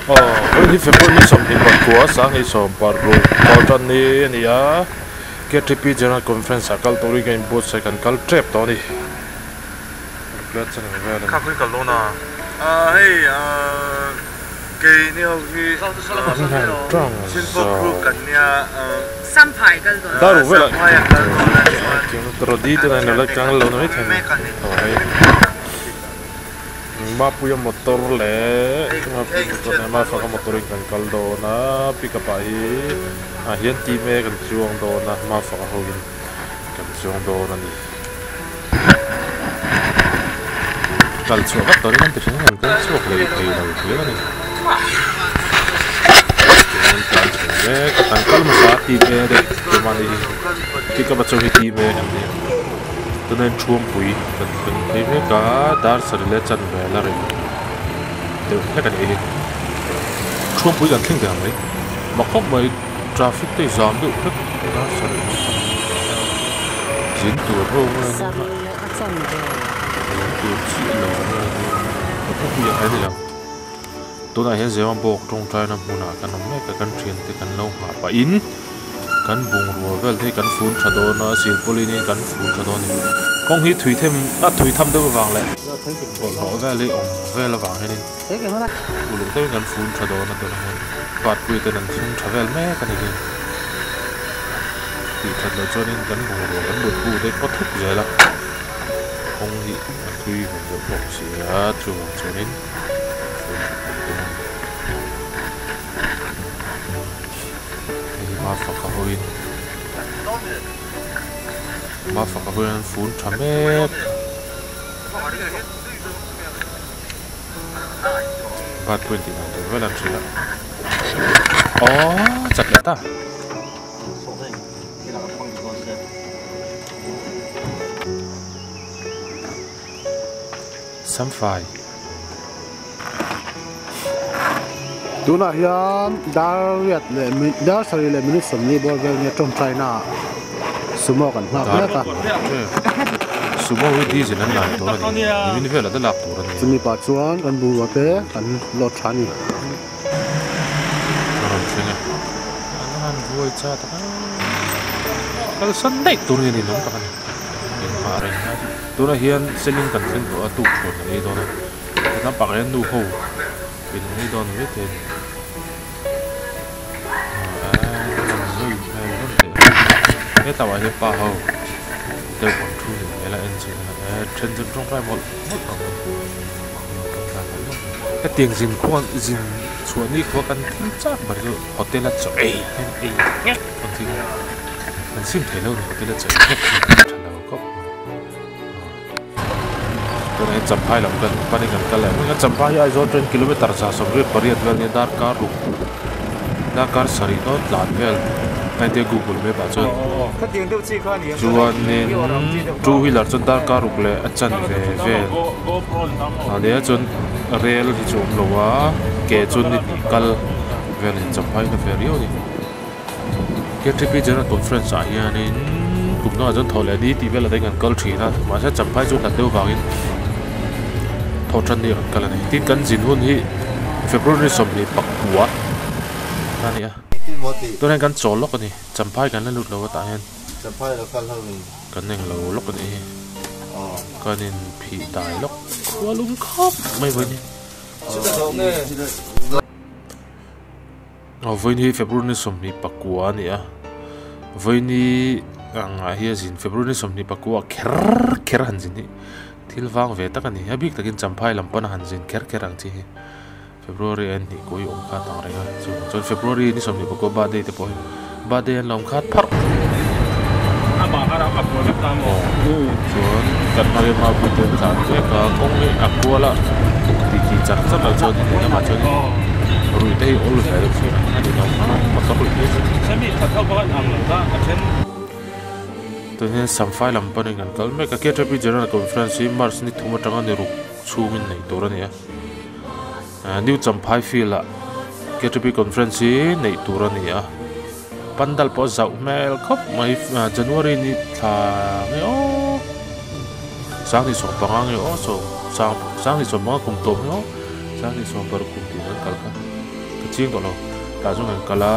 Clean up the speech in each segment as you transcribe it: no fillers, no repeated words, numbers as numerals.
Aw vawiin hi February ni 24 2026 kal tan ni a ni a, KTP General Conference ah kal turin ka inbuatsaih kan kal tep tawh a ni. Ruklet channel vel a ni. Kha khawi kal dawn a? Hei keini ho hi Sinfo crew kan nia. Samphai kal dawn. Daru velah Rodi te nen lo la tlang lo na mai thei a ni. Aw hei. Mapuia motor leh Mapuia motor leh Mafaka motor in kan kal dawn a pickup ah hi ah hian team A kan chuang dawn a Mafaka ho in kan chuang dawn a ni. Kal chhuah vak tawhin an ti thin a kan kal chhuak leh thei lo hliam a ni. Chuan tlan chho mek a kan kal hmasa a team A deuh tumah ni hi pickup a chuang hi team A kan ni a. Tuna in thuampui kan thleng phei mek a dar sarih leh chanve la rei deuh hlek a nih hi thuampui kan thleng thei ang mai mak khawp mai traffic te zam deuh hlek dar sarih leh chanve zin tur ho nge zin tur chiah lo nge ka khawpui ah hian a ni lo tunah hian zema bawk tawngtaina hmunah kan awm mek a kan thiante kan lo nghah pahin. Kan bungrua vel te hi kan fun tha dawn a, silpawlin in kan fun tha dawn a ni. Kawng hi thui them a thui tham deuh avang leh bawlhhlawh vel hi awm vel avang hianin uluk deuhin kan fun tha dawn a tunah hian batpui ten an thlung tha vel mek a ni hi. Tih that loh chuanin kan bungrua kan mutbu te pawt thup zel a, kawng hi a thui ve deuh bawk si a, chuvang chuanin fun that kan tum a ni. Hei Mafaka hoin Mafaka hoin an fun tha mek Bat pawhin tih dan tur vel an hrilh a Aww chat leh ta. Samfai. Tunah hian dar riat leh dar sarih leh minute sawmli bawr vel nge tawngtaina ah sumo kan nghak mek a. Sumo hi diesel an lai tur a ni, nimin velah te lak tur a ni. Chumi pah chuan kan bungrua te kan load tha a ni. A rawn thleng e, an han buai chat a, kalsan daih tur nge ni lawm tak a ni, engmah reng a. Tunah hian seling kan thleng tawh a tuk thuan kan ei dawn a hetlai pakah hian nu ho in an ei dawn a ni maithei a ni hetah hian pa ho deuh an thu ni hmel a en chhin a e then chu an tawngtai mawlh mawlh ang hetiang zin khuan zin chhuah ni khua kan thil chak ber chu hotel a chaw ei hian ei nghek ang chi kan sim thei lo a ni hotel a chaw ei nghek hi a tha lo khawp mai. Tunah hian Champhai lam kan panin kan kal leh hmun a Champhai hi Aizawl train kilometer 188 vel nia darkar ruk darkar sarih dawn tlan vel a intia google map ah chuan chuanin two wheeler chuan darkar ruk leh a chanve vel a nia chuan rel hi chu awm lo a ke chu ni hnih kal vel a ni Champhai hi na ve riau a ni. K_T_P General Conference ah hianin kum dangah chuan thawh leh ni tih vel ah te hian kan kal thin a mahse champhai chu hlat deuh vangin thawh tan ni ah kan kal a ni tin kan zin hun hi February 29 a ni a tunah hian kan chawl lawk a ni champhai kan la lut lo a tah hian kan englo lawk a nih hi kan inphih dai lawk khua lum khawp mai vawiin hi. Aw vawiin hi February ni 29 a ni a vawiin hi angah hi a zin February ni 29 kher kher han zin hi thil vang ve tak a ni a bik takin Champhai lam pawn a han zin kher kher ang chi hi February a inhnih kuai awm kha tang reng a chu chuan February ni 29 birthday te pawh hi birthday an lo awm khat pharh aw chuan kan hmai mapui te an tlan mek a kawng hi a kual a ti ti char char lo chuan in lamah chuan ruih te hi awl ve deuh thin a ni lo motor ruih te chu tun hian samfai lam panin kan kal mek a K_T_P General Conference hi March ni thum atanga ni ruk chhungin neih tur a ni a New Champhai field ah K_T_P Conference hi neih tur a ni a. Pandal pawh a zauh hmel khawp mai January ni thla nge aw 2015 nge aw saw 2015 kum tawp nge aw 2026 kum tih kan kal kha. Ka chiang tawh lo. Tah chuan kan kal a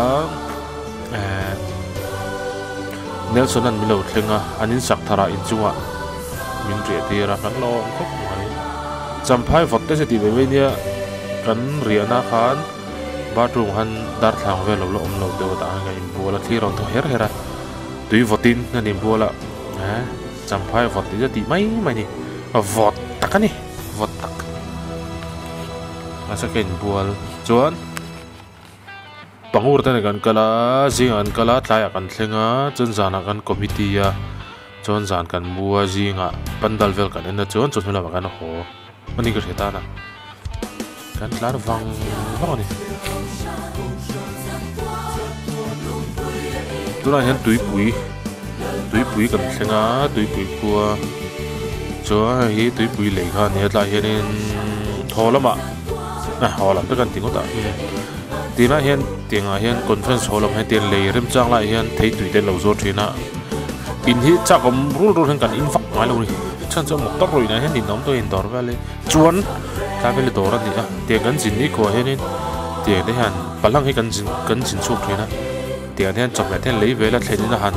ehh Nelson an min lo thleng a an insak thar ah inchungah min riah tir a kan lawm khawp mai. Champhai vawt te chu tih ve mai nia kan riahna khan bathroom khan darthlalang vel lo la awm lo deuh a tah khan kan inbual a thli rawn thaw her her a tui vawtin an inbual a ehh Champhai vawt tih chu tih mai mai a ni vawt tak a ni vawt tak mahse ka inbual chuan. Pangur te nen kan kal a zingah kan kal a tlaiah kan thleng a chuan zanah kan committee a chuan zan kan mu a zingah pandal vel kan en a chuan chawhnu lamah kan haw a ni ka hria tan a kan tlar vang vang a ni tunah hian tuipui tuipui kan thleng a tuipui khua chuan hei hi tuipui lei kha a ni a tlaiah hianin thaw lamah haw lam te kan ti ngawt a. Tinah hian tiangah hian conference hall awm hian tiang lei remchang laiah hian thei tui te an lo zuar thin a in hi chak awm rul rul hian kan in vak ngai lo a ni chhan chu a mawk tak rawih inah hian in awm tawh a indawr vel hi chuan tlai vel hi dawr a ni a tiang kan zin ni khuah hianin tiang te hian palang hi kan zin kan zin chhuak thin a tiang te hian chawhmeh te hian lei vel a thlen in a han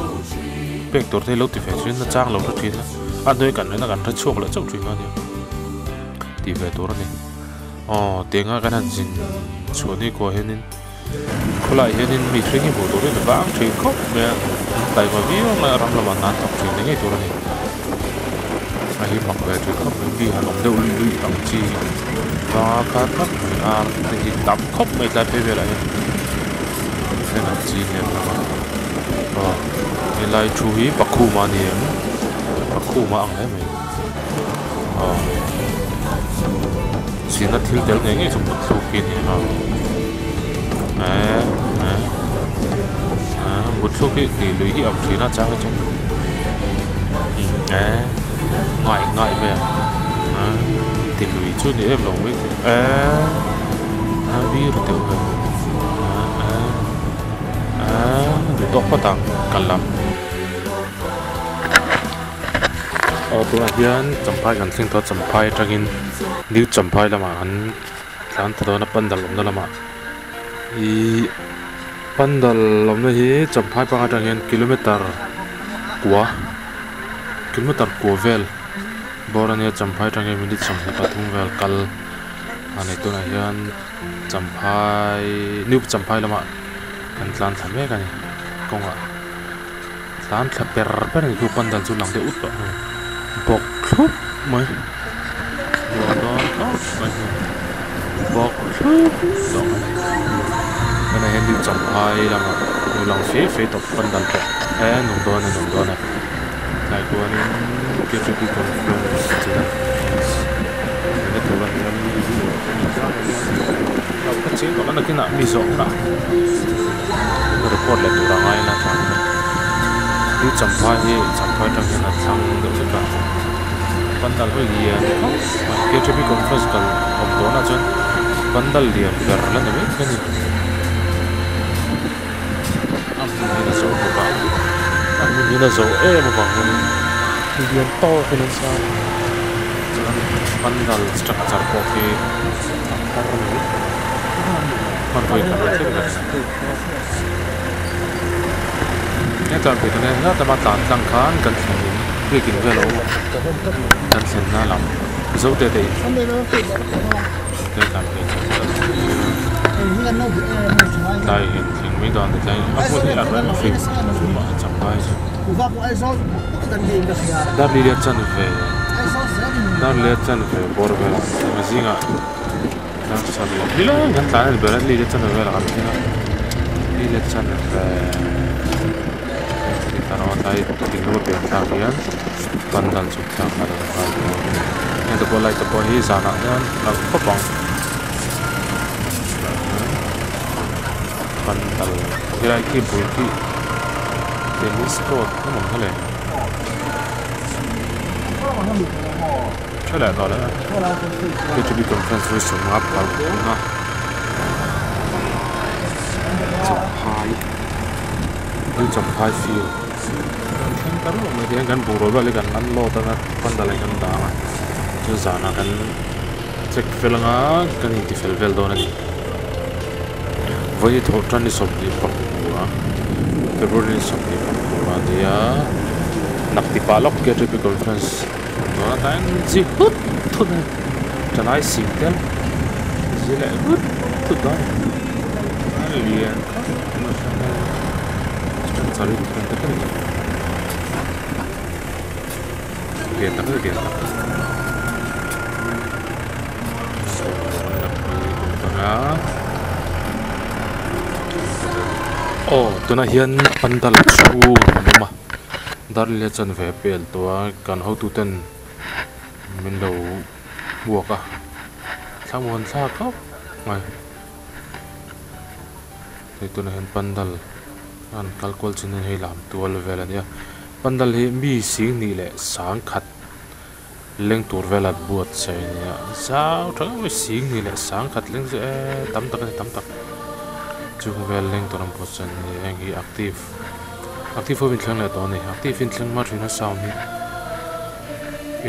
pek tur te hi lo ti ve thin a chang lo hre thin a a hnuai kan en a kan hre chhuak leh chauh thin a nia tih ve tur a ni. Aw tianga kan han zin chhuah ni kuah hianin khawlaiah hianin mi hring hi hmuh turin a vang thin khawp mai a an taima viau mai a ram lamah hna an thawk thin ni ngei tur a ni a hi mak ve thin khawp mai mi han awm deuh luih luih ang chi vanga kha tak mai a te hi tam khawp mai tlai phei velah hian thlen an ching lem lo a aw helai thu hi pakhuma a ni em pakhuma a ang hle mai. Aw zirna thil tel ngei ngei chu mut thluk hi a ni a eh eh eh mut thluk hi tih lui hi a awm thin a chang hi chuan eh ngai ngai mai a eh ti lui chu ni em lo mai thei eh a bir deuh vel eh eh eh duh tawk phawt ang ka lam. Aw tunah hian champhai kan thleng tawh a champhai atangin new champhai lamah an tlan ta dawn a pandal awmna lamah ihh pandal awmna hi champhai park atang hian kilometer kua kilometer kua vel bawr ania champhai atang hian minute 23 vel kal a ni tunah hian champhai new champhai lamah kan tlan thla mek a ni kawngah. Tlan thla per per a ni chu pandal chu lang deuh ut tawh a ni bawk thlup mai nuam dawn khawp mai hei bawk thlup tawh mai tunah hian new champhai lamah lo lang fei fei tawp pandal pawh e nuam dawn e nuam dawn e tlai kualin K T P conference chi enge tur a ni a mi ka cheng tawh la nakinah mi zawh hunah. Report leh tur a ngai la chuan hi champhai hi champhai atang hian a thlang deuh hlek a pandal hawi lian khawp mai K T P conference kal awm dawnah chuan pandal lian ber la ni mai thei a ni a hmun hian a zo bawk a a hmun hian a zo em avang hian lian tawkin an sa a chuan pandal structure pawh khi a thar a ni mai thei hman hawi khat la thleng ber. Hetah pawh hian hla tama tlan tlang khan kan thlen in biakin vel a awm a kan thlenna lam zo te te in te tlan phei chu tlai hian thleng mai dawn a tlai a hmun hi a rem hrim hrim a a cham ngai chu darlih a chan ve darlih a chan ve bawr vel a zingah. Nileng kan tlan a ni ber a lile chan vel kan thleng a lile chan vel tah erawh tlai ding lama pian thlak hian pandal chhuk thlak a lo nghal bawk a ni heng te pawh light te pawh hi zanah hian a lang khawp ang pandal helai khi bul khi tennis court a awm kha le. Tha leh tawh leh a K T P conference hi sawmnga palhna champhai new champhai field kan thleng ta ruah mai tihian kan bungraw vel hi kan unload anga pandal ah hian kan dah anga chu zanah kan check fel anga kan inti fel vel dawn a ni. Vawi thawh tan ni sawmhnih pakua February ni sawmhnih pakua a nia nak ti pah lawk K T P conference dawn a tlaiin zi hut thut a ni chanai sing tel zi leh hut thut dawn a ni a lian khawp mai structure hi thiam tak a ni lian tak a ni lian tak. Aw tunah hian pandal chhung an awm a dar leh chanve pel tawh a kan hotu ten min lo buak a thlamuan thlak khawp mai hei tunah hian pandal an kal kual chin in hei lam tual vel a nia pandal hi mi sing hnih leh sangkhat. Leng tur vel an buatsaih a nia zau tha ngei mai sing ni leh sang khat leng chu eee tam tak a ni tam tak chung vel leng tur an buatsaih a ni heng hi active active ho in thleng leh tawh a ni active in thleng hma thin a sound hi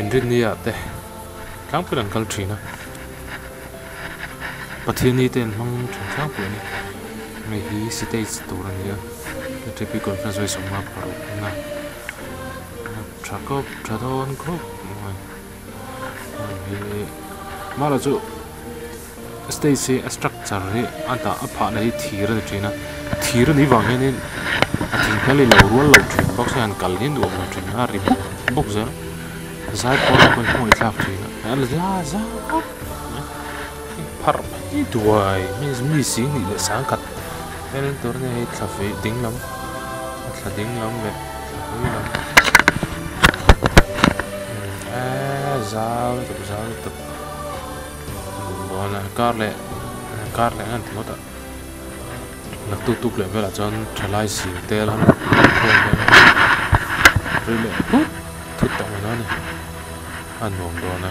inrinni ah te tlangpui an kal thin a Pathianni te an hmang thin tlangpui a ni hei hi stage tur a ni a K T P conference vawi sawmnga paruk na. Tha khawp tha dawn khawp mai hei mahla chu stage hi a structure hi a dah a phah na hi thir a ni thin a thir a nih vang hianin a thing hmel hi lo rual lo thin bawk se han kal hi nuam lo thin a rim bawk zel zai pawn a pawn hmuh thlak thin a a za za mai pharh mai duai mi sing hnih leh sangkhat vel tur a ni hei thla vei ding lam a thla ding lam leh. Eee zau lutuk zau lutuk dawn a kar leh kar leh ngan ringawt a naktuk tuk leh velah chuan thalai zing te a lo khawm dawn a rei leh thut thut tawh mai dawn a ni a nuam dawn a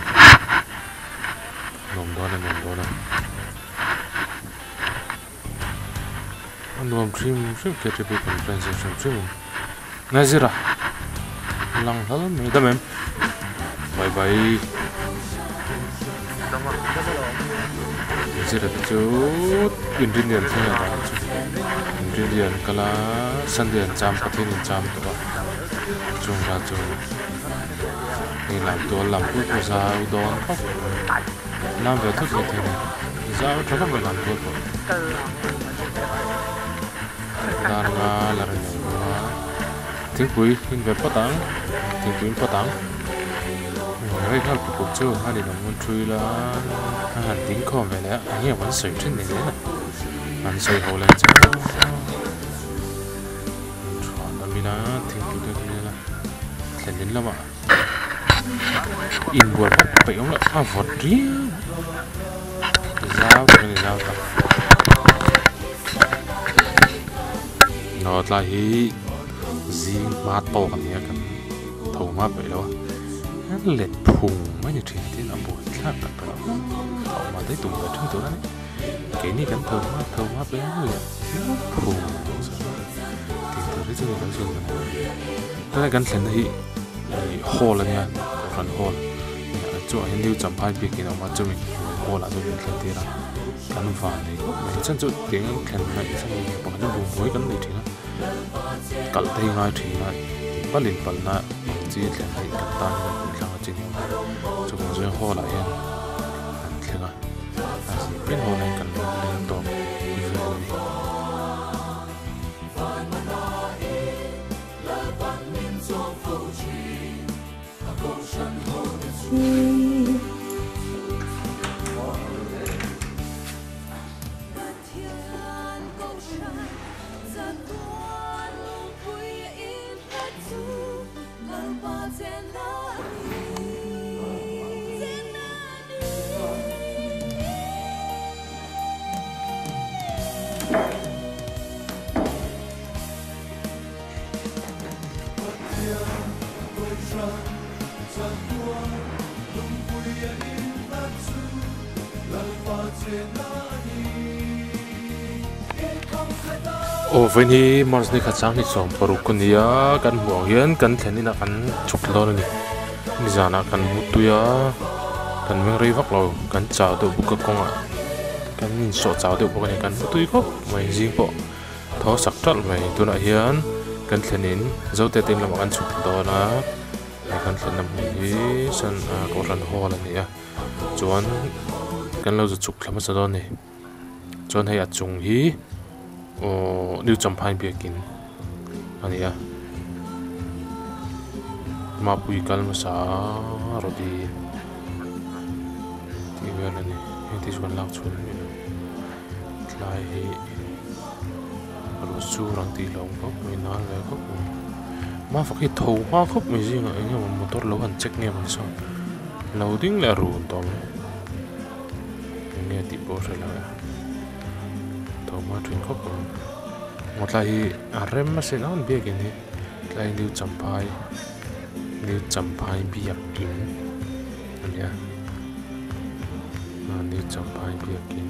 nuam dawn a nuam dawn a. A nuam hrim hrim K T P conference hi hrim hrim in Nazira lang hlal mai dam em bye bye Nazira te chu inrinni an thleng leh dan chu inrinni an kal a Sunday an cham Pathian in cham tawh a chung la chu hei lam tual lam pui pawh zau dawn khawp mai lam ve thut mai thei a ni zau tha khawp mai lam tual pawh. Dar nga la reng lo a thingpui in ve phawt ang thingpui in phawt ang rei nghal puk puk chu a ni lo ngun thui la a han ding khawm ve leh a eng nge an sawi thin ni nen a an sawi ho leh chu thuan a min a thingpui te chu ila thlen in lamah inbual vak peih awm loh a vawt riau. Zau tak a ni zau tak aw tlai hi zing hma tawk a ni a kan tho hma peih lo a let phung mai ni thin tin a buai thlak tak tak a tho hma daih tum ve thin tur a ni keini kan tho hma tho hma peih a let phung tih tur hi chu ni lo sin tlai kan thlenna hi hall a nia kohhran hall. Chuan hian new champhai biakin a awm a chumi hall ah chuan min thlen tir a kan van nei khawp mai chhan chu tiang in thlen ngaih chhan hi pakhat chu bumbuai kan nei thin a kalh te hi ngai thin a palin palna ang chi thlen hi kan tan hian a pui thlang a chi ni awm chuvang chuan hall ah hian kan thleng a a zir pian hall ah hian kan leng tawp vel a ni. Aw vawiin hi March ni khat sang ni sawm paruk a ni a kan hmuh ang hian kan thlen inah kan chhuk dawn a ni nizanah kan mu tui a kan meng rei vak lo kan chau deuh bawk a kawngah. Kan insawh chau deuh bawk a ni kan mutui khawp mai zing pawh tho sak ṭalh mai tunah hian kan thlen in zote te in lamah kan chhuk dawn a hei kan thlenna hmun hi san ah kohhran hall a ni a chuan kan lo za chhuk thla hmasa dawn a ni chuan hei a chung hi aww new champhai biakin a ni a mapui kal hmasa a rody tih vel a ni heng te chu kan lak chhuah mai a tlai hi ruah sur ang tih hlauh khawp mai nal ve khawp mai mafak hi tho hma khawp mai zingah eng emaw motor lo han check nge maw sawn lo ding leh a run tawh mai eng nge tih pawh a hre lo e tho hma thin khawp mai maw tlai hi a rem a sin ang biakin hi tlai new champhai new champhai biakin a nia new champhai biakin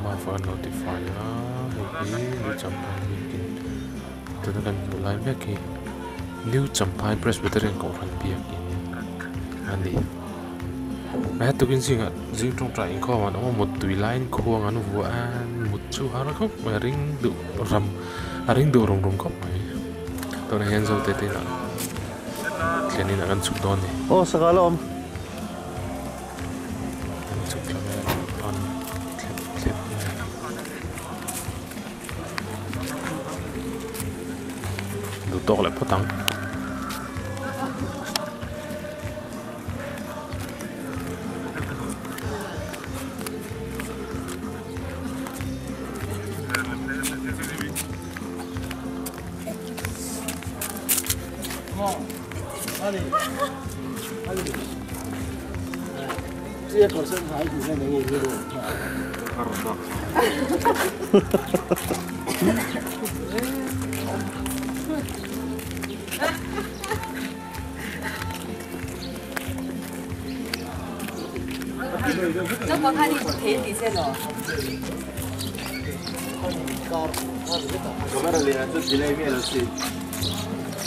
mafan lo ti fai a hei hi new champhai biakin tuna kan hmuh lai mek hi new champhai presbyterian kohhran biakin a ni he tukin zingah zing tawngtai inkhawm an awm a muttui laiin khuang an vuah a mut chu har khawp mai a ring duh ram a ring duh rum rum khawp mai tunah hian zote te inah thlen inah kan chhuk dawn a ni. Aw sangha la awm. Kan chhuk thla vel a an thlep thlep mai a. Duh tawk leh phawt ang.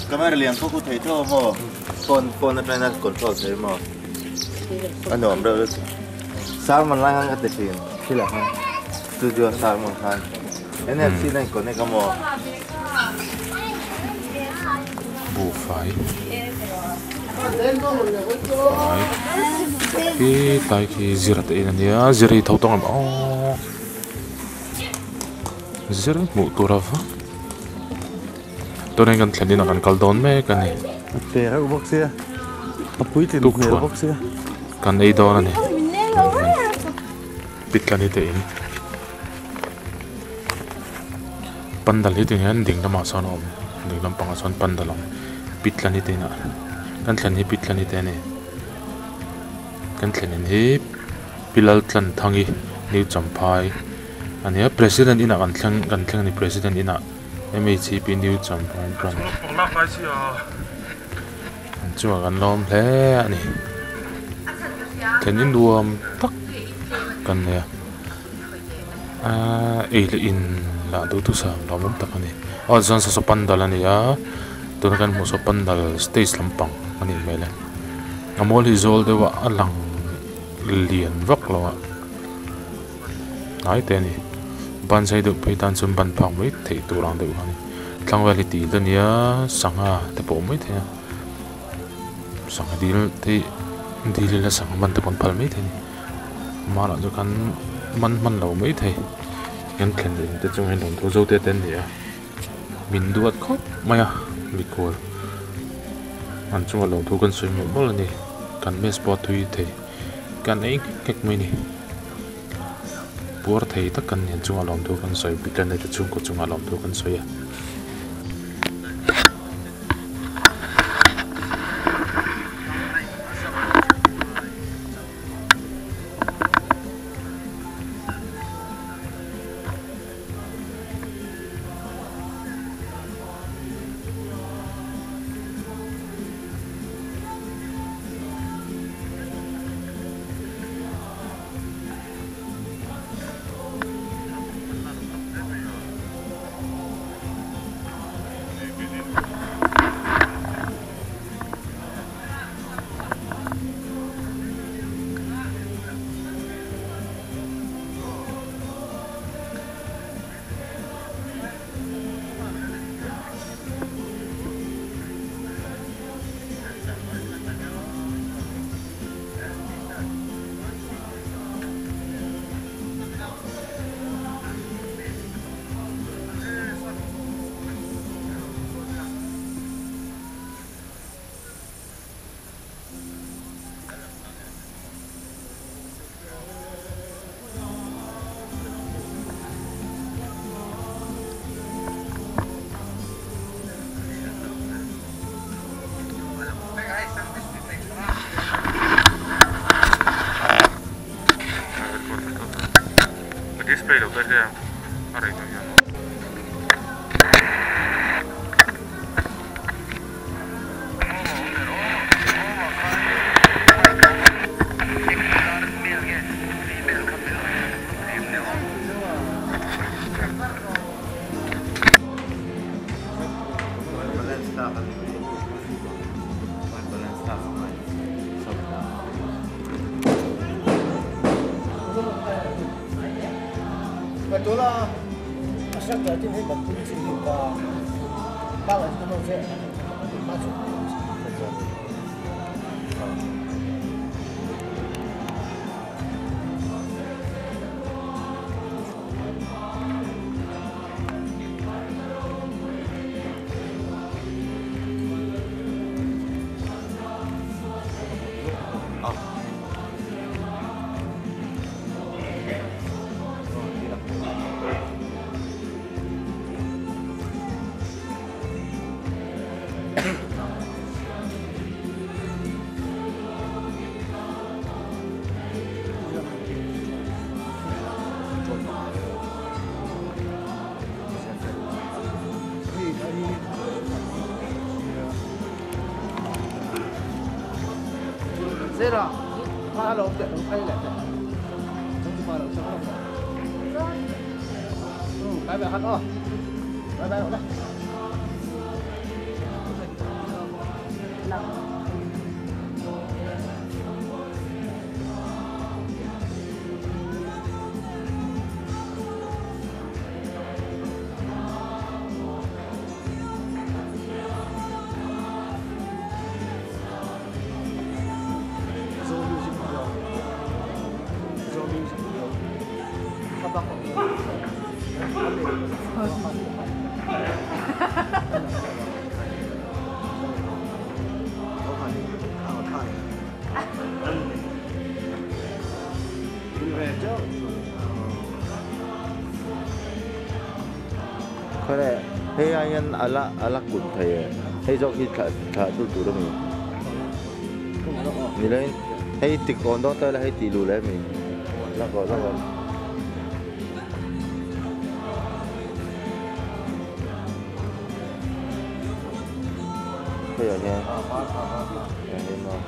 Camera lian pawh khu thei tho maw phone phone atanga control thei maw a nuam reuh lutuk sermon lai khan ka ti thin thil ah khan studio sermon khan NFC na in connect a maw. Buhfai buhfai khi tlai khi zir te in ania zir hi tho tawng em aww zir hmuh tur a vak tunah hian kan thlen inah kan kal dawn mek a ni. Pe reuh bawk sia a puitlin hmel bawk sia kan ei dawn a ni pitlani te in. Pandal hi tih hian ding lamah sawn a awm ding lampangah sawn pandal a awm pitlani te inah kan thlen hi pitlani te a ni kan thlen in hi pilal tlan thangi new champhai a ni a president inah kan thleng kan thleng a ni president inah m h p new champhai branch an chungah kan lawm hle a ni thlen in nuam tak kan nei a. Ahh ei leh in lah duh thusa ang lawm awm tak a ni aw chuan saw saw pandal a ni a tuna kan hmuh saw pandal stage lampang a nih hmel e a mual hi zawl deuh a a lang lian vak lo a hnai te a ni ban sei deuh phei tan chuan ban phak mai theih tur ang deuh kha a ni tlangval hi tih a nia sangha te pawh awm maithei a sangha dil te dil ila sangha man te pawh an phal maithei a ni. Hmanah chu khan man hman lo mai thei kan thlen in te chu hei lawm thu zo te te an ni a min duat khawp mai a mikhual an chungah lawm thu kan sawi mawlh mawlh a ni kan mess pawh a tui thei kan ei nghek nghek mai a ni puar thei tak kan ni an chungah lawm thu kan sawi bik a ni te chhungkaw chungah lawm thu kan sawi a. Play lo te hian a rei tawh hian. Hei aian ala ala kun thei hei zawk hi thla tul tur ami ni lein hei tik on dawn ta la hei ti lu le mi la ko la ko hei ah hian hei maw.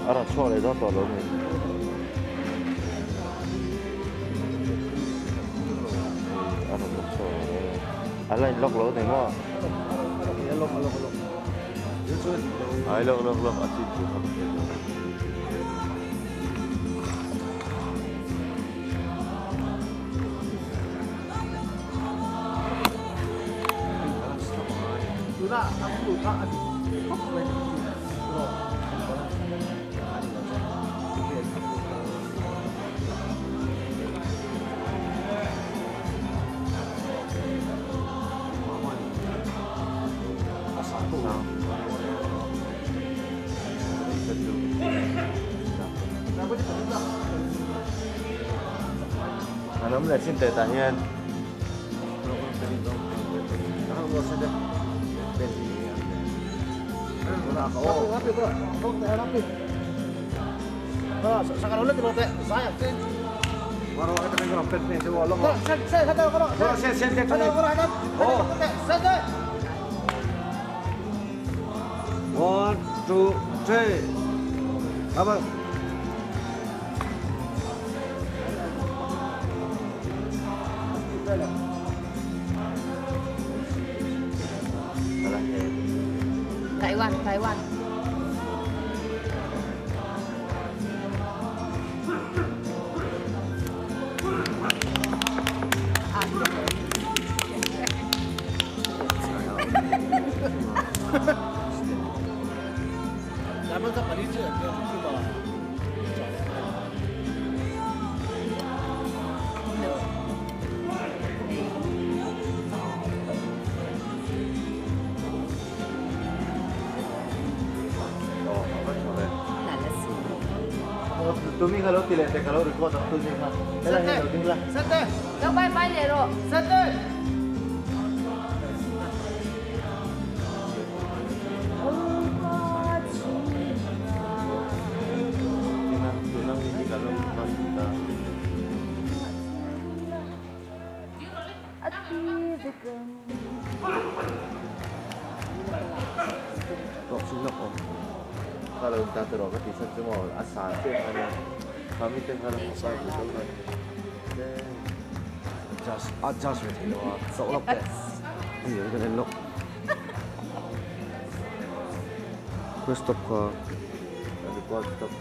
Ara chhuak leh dawn tawh lo mi. Ara chhuak leh a line lock lo nei maw? Lock lock lock. Ai lock lock lock a chi chu kham thei lo. Tuna ang lu kha a khop mai. Anh lại xin tệ tại hiền. One, two, three. Apa? Taiwan, Taiwan. Tumi kalau tidak kalau record tu ni ha. Lah ni lah. Sete. 要拜拜了咯。 Sete. Kalau tak teruk ke tisat semua asal kami tengah pasal betul kan. Just adjust with it. So look there. Here we can look. Press stop car. Record stop.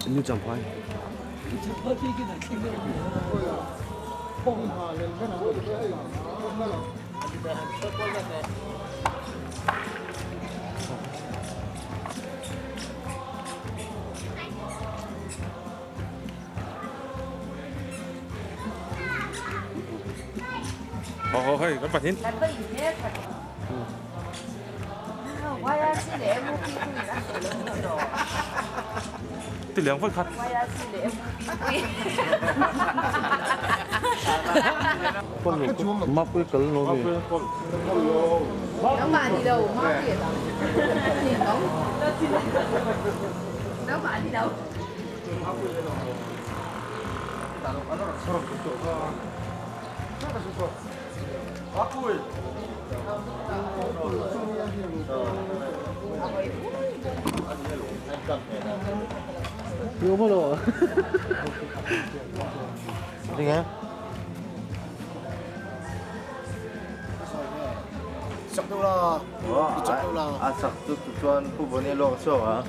New jump high. Oh, hey, cái bản 这两份看。马龟跟罗比。两百你đâu，马龟的。两百你đâu。有没咯？点解？熟到啦，熟到啦。啊，熟都专不本你落手啊。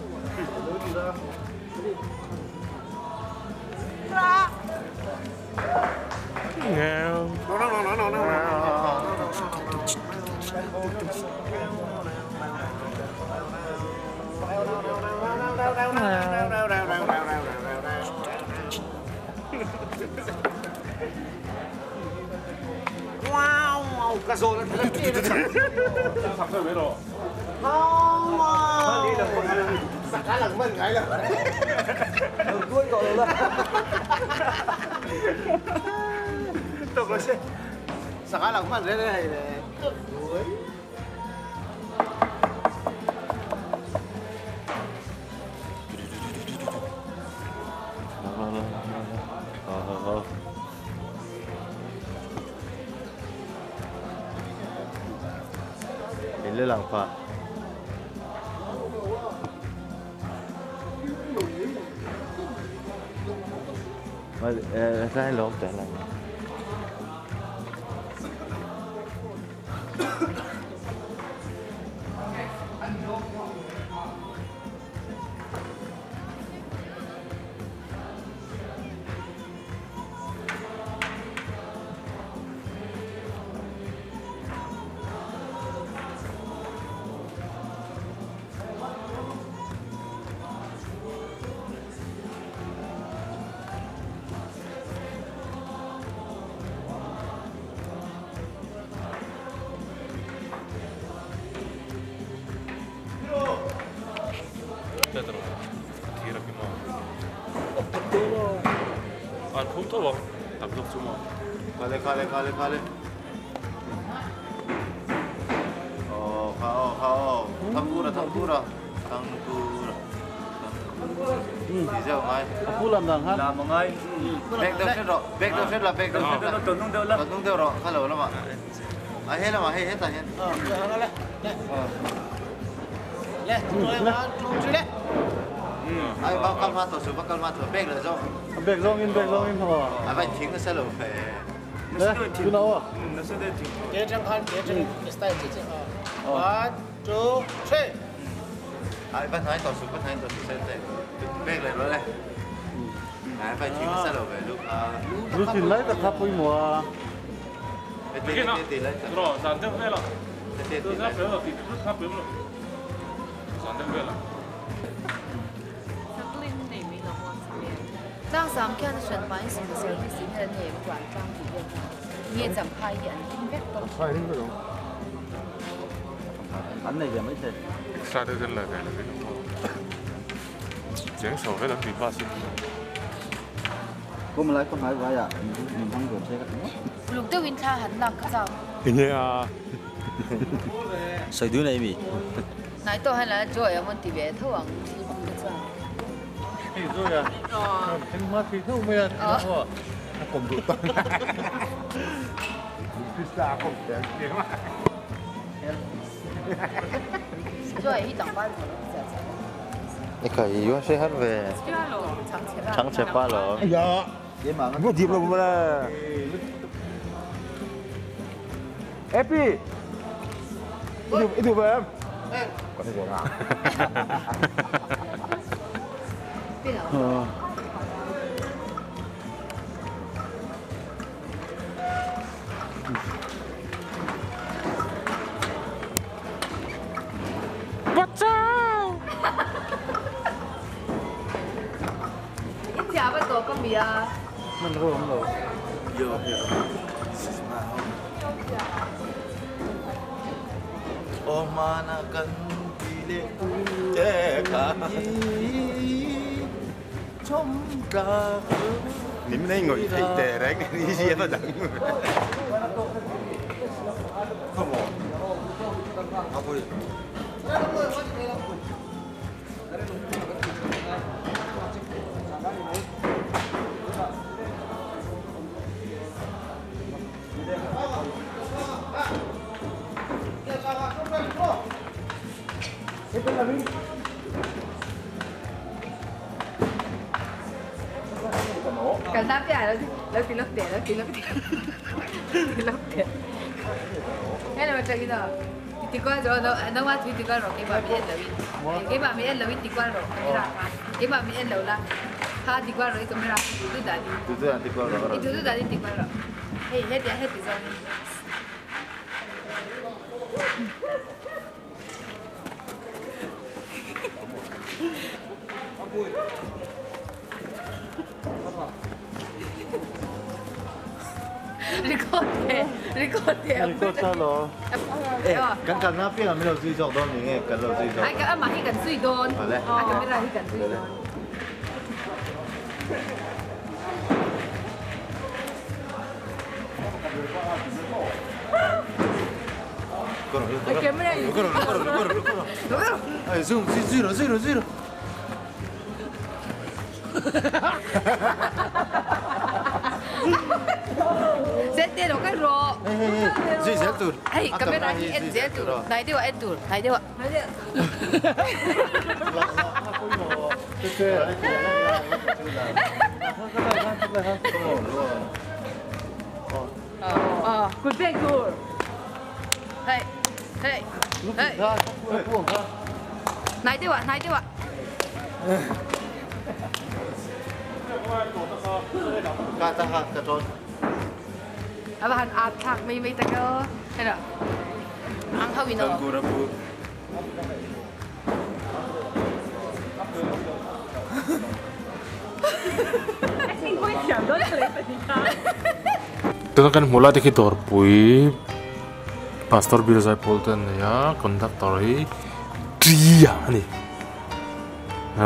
好好好。你这两块。我在楼等了。快来快来快来！哦，好好，汤锅了汤锅了，汤锅了，嗯，比较爱。不làm đằng ha？làm ngay. Bẹc đâu hết rồi, bẹc đâu hết là bẹc đâu hết là. Tuần đâu là. Tuần đâu rồi, khá lâu lắm ạ. À hết rồi mà, hết hết rồi hết. Ờ, lên, lên. Lên, tôi lên. Ai bao cam hoa tổ số bao cam hoa tổ bẹc là do. Bẹc do in, bẹc do in hả? À vậy thính nó sẽ lộ về. 来，就那我。嗯，那是得停。别睁开，别睁，style 姐姐啊。One, two, three。哎，bắt nói tổ số bắt nói tổ số sẽ để bẹc lại rồi đây. Ai phải thính nó sẽ lộ về lúc. Lúc thì lấy được tháp bùi mùa. Cái nào? Rồi, dàn theo về了。都那边了，他边了，dàn theo về了。 Trang sam khian hran pain sim sim sim he ne quan trang ti vel nge cham phai hi an tin vek to phai hin rồi anh này giờ mấy thế xa tới dân là cái là cái chén sầu với làm bị ba xin cô mà lấy con hải vay à mình không được xe các thứ lục tiêu win tha han nak ka chao nghe à sợi đứa này mi nai to hay là joy amon ti ve thawang thi bu ka chao 对呀，听妈听到没有？我我唔得。พิซซ่าผมแดงเก่งมาก joy hi tang ban 你可以用水喝呗。长切巴了。哎呀，我接了我啦。Happy. Itu itu bang. 嗰啲嘢啊。 ờ. Watch out! Ít chả bắt tổ con bìa. Mình có không rồi. Vô. Ô mana kan pile te ka 你们那个睇电影，你是一等。阿妹。 cần đáp trả nó thì lấp tiền, nó thì lấp tiền, thì lấp tiền. Cái này mà chơi cái nào? Thì qua rồi nó nó qua thì qua rồi cái bà mi ăn lẩu, cái bà mi ăn lẩu thì qua rồi cái ra, cái bà mi ăn lẩu là ha thì qua rồi cái ra, tôi đã đi. Tôi đã đi qua rồi. Tôi đã đi thì qua rồi. Hey hết thì hết thì rồi. Record record record 得咯。诶，咁近那边系咩度追作当年嘅？近路追作。哎，咁啊嘛，迄近水多。係咧。啊，咁咩啦？迄近水多。过来，过来，过来，过来，过来，过来。哎，zero zero zero zero。Zel te lo kal rawh. Zui zel tur. Hei camera hi en zel tur. Hnai deuh ah en tur. Hnai deuh ah. Kut pek tur. Hei hei hei. Hnai deuh ah hnai deuh ah. Ka ta ha ka ton. Ava han at thak mai mai tak aw. Hei ang ho in aw. Kangura pu. Tuna kan hmu lai te khi dawrpui pastor bill zai pawl te an nei a conductor hi tia a ni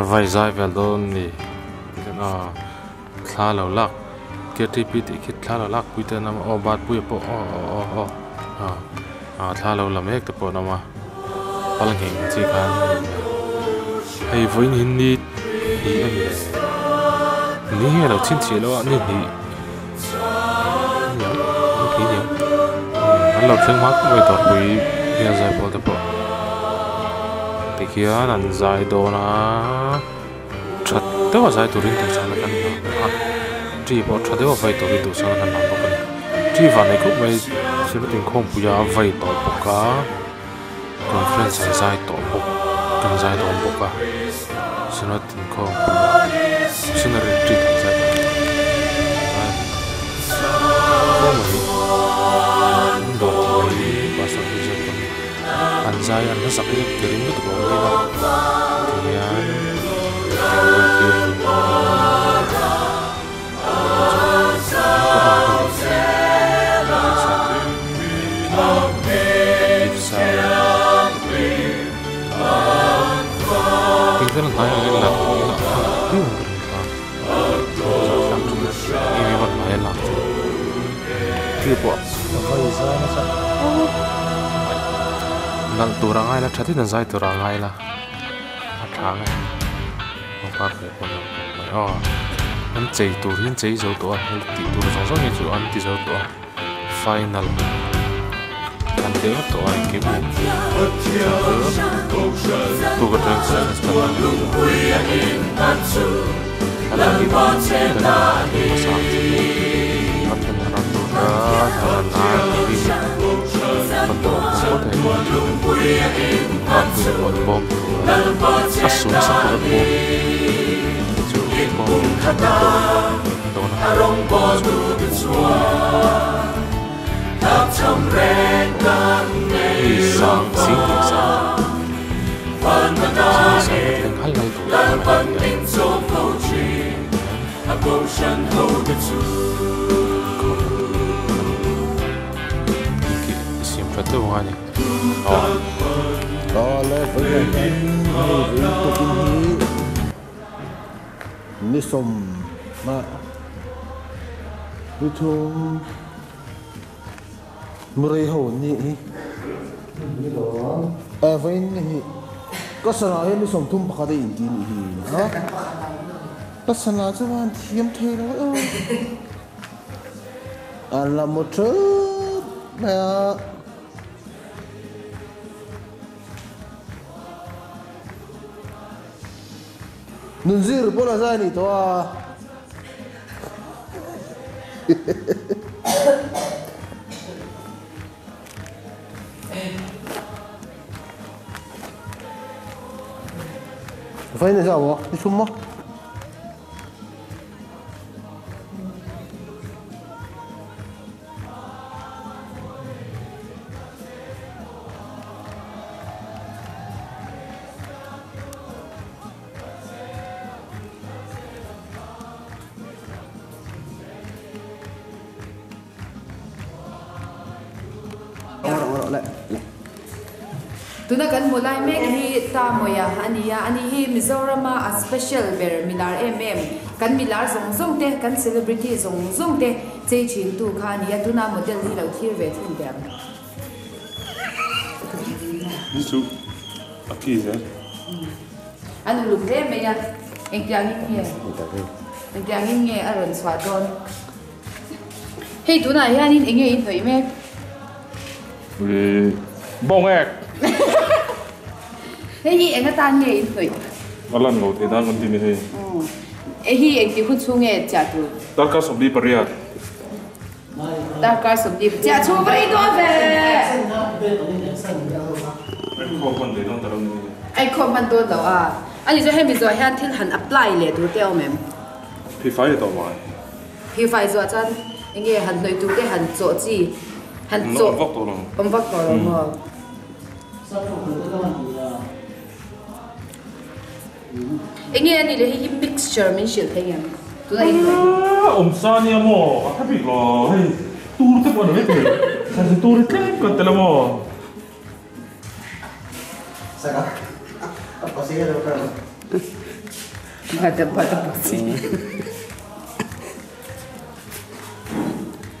vai zai vel dawn a ni thla lo lak K T P tih khi thla lo lak pui te an awm a aw bat pui pawh aw aw aw aw ah thla lo la mek te pawh an awm a pal ngheng chi khan hei vawiin hi ni hnih a ni ni hi a lo chhinchhiah loh a ni hnih an lo thleng hma khawp mai dawrpui bial zai pawl te pawh tikhian an zai dawn a tha deuh a zai turin duhsakna kan hlan a tree pawh tha deuh a vai turin duhsakna kan hlan bawk a ni tree van nei khawp mai cement inkhawmpui a vai tawh bawk a conference an zai tawh bawk kan zai dawn bawk a cement inkhawmpui ah missionary retreat an zai bawk pastor an zai an hla sak hi ka ring lutuk lo mai a tihian nalh tur a ngai la tha tin a zai tur a ngai la a tha ang e pangpar leh pawn lang tur mai aw an chei tur hi an chei zo tawh a hei tih tur zawng zawng hi chu an ti zo tawh a final an ti vek tawh a engkim tuk atang Ni som ma ni thum murei ho ni hi a vain hi ka sana hi ni som thum pakhat a in ti ni hi ha ka sana chuan thiam thei lo an la mo theup mai a nunzir pawh la zai ni tawh a Vai na sao ni thum mo Tuna kan mulai mek hi ta moya ania ani hi Mizoram a special ber milar em em kan milar zong zong te kan celebrity zong zong te chei chin tu kha ania tuna model hi lo thir ve thun der Ni chu a ki zel anu luk le me ya Engtiangin nge? Engtiangin nge a rawn chhuah dawn? Hei tunah hianin enge in hnawih mek? Ih, bawng ek! Hei hi eng atan nge in hnawih? A lan lo thei nan kan ti ni hei. E hi engti hun chhung nge chiah tur? Darkar 28. Darkar 40 chiah chhung va rei dawn ve! Eikhawm hman thei dawn ta lo ni hei. Eikhawm hman dawn lo a. Ani chu hemi zawh hian thil han apply leh tur te a awm em? Phifai leh tawh mai. Phifai zawh chuan enge han hnawih tur te han chawh chi han chawh Awm vak tawh lo. Awm vak tawh lo maw? Enge a nih leh hei hi mixture min hrilh thei ngem? Tuna in hnawih hi. Awm sa nia maw? A tha bik lo hei tur te pawh a ni maithei. Thlan tur hi tlem kan tel a maw?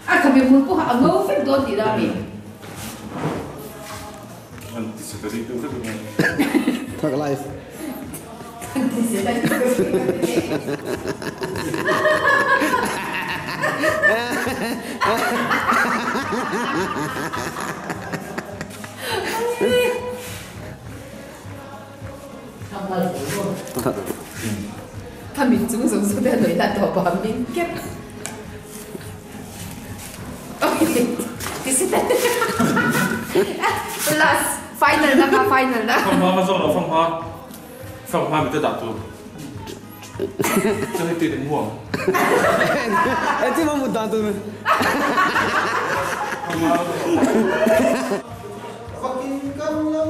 A khabe hmul pawh a ngo vek dawn tih dah mi. An ti se tari deuh vek ania. Thug life. An ti se tari deuh vek ania. Ka mit chung zawng zawng te a hnawih lah tawh pah min kep. Last final na kha final na. Fanghma ka zawng lo fanghma fanghma mi te dah tur. Chuan heti in muang. Engtin maw mut dan tur. Fanghma ka zawng lo.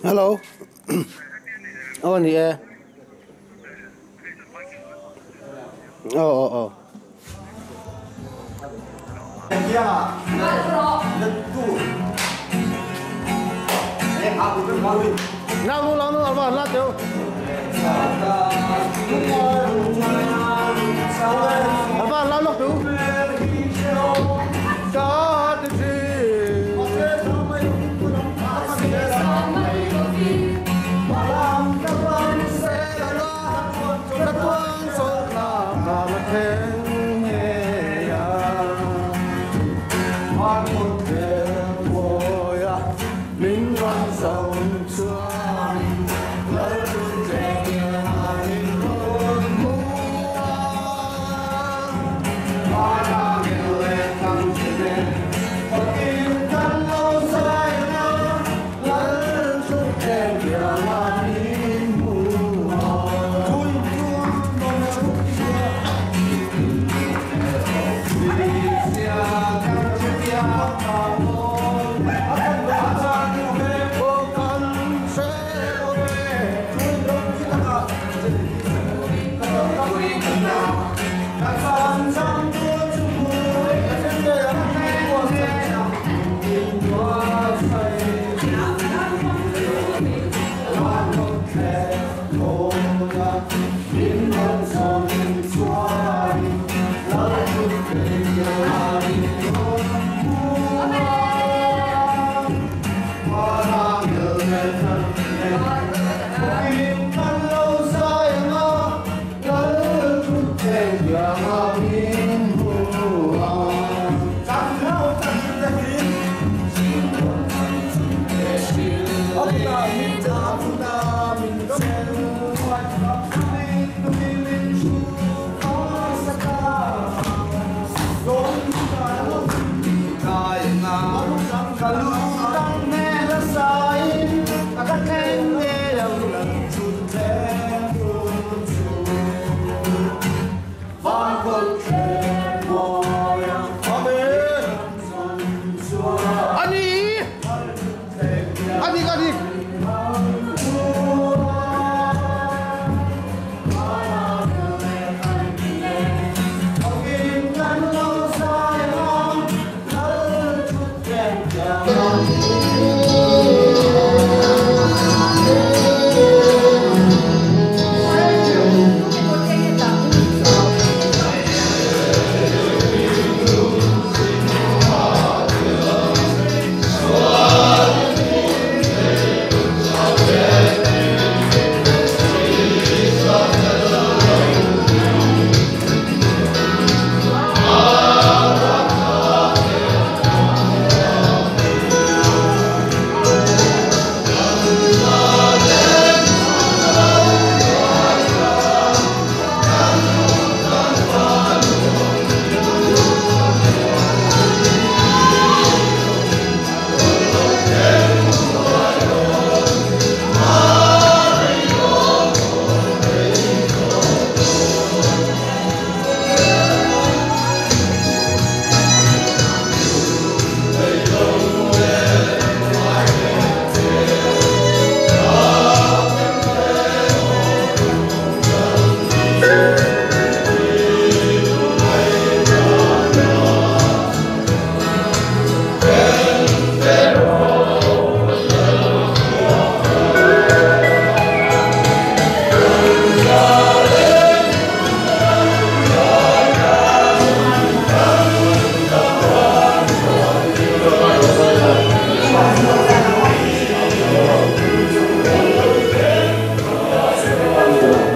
Hello. Aw ni e. Aw aw aw. Nào nu nào nu alba la teu. Alba la lok tu.